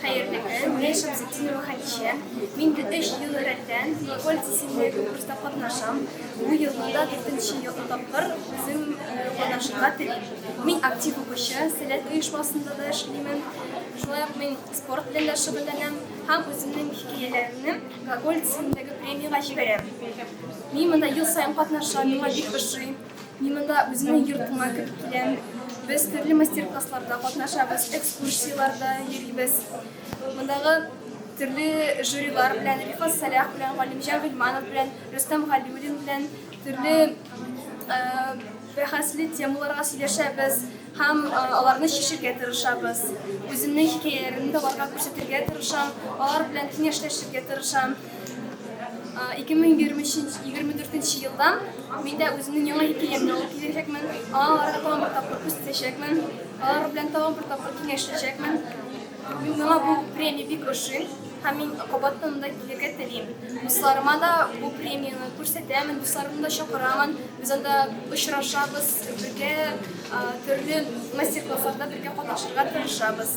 Хәерле көн, мин Шәмсетдинова Хәдичә. Мин инде өч ел рәттән Глаголец исемле конкурста катнашам. Бу елны да дүртенче ел тапкыр үзем катнашырга телим. Мин актив укучы, Сәләт оешмасында да эшлимен. Шулай ук мин спорт белән дә шөгыльләнәм һәм үземнең хикәяләремне Глаголец исемендәге премиягә җибәрәм. Мин монда ел саен катнашам, миңа бик ошый. Мин монда үземнең йортыма кереп киләм. Без төрле мастер-классларда катнашабыз, экскурсияләрдә йөрибез. Мондагы төрле жюрилар белән, Рифат Сәлах белән, Галимҗан Гыйльманов белән, Рөстәм Галиуллин белән төрле бәхәсле темаларга сөйләшәбез һәм аларны чишергә тырышабыз. Үземнең хикәяләремне дә аларга күрсәтергә тырышам, алар белән киңәшләшергә тырышам. 2024 елда мин дә үземнең яңа хикәямне алып киләчәкмен. Аларга тагын бер тапкыр күрсәтәчәкмен. Алар белән тагын бер тапкыр киңәшләшәчәкмен. Миңа бу премия бик ошый һәм мин кабаттан монда килергә телим. Дусларыма да бу премияне күрсәтәмен, дусларымны да чакырамын. Без анда очрашабыз, бергә төрле мастер-классларда бергә катнашырга тырышабыз.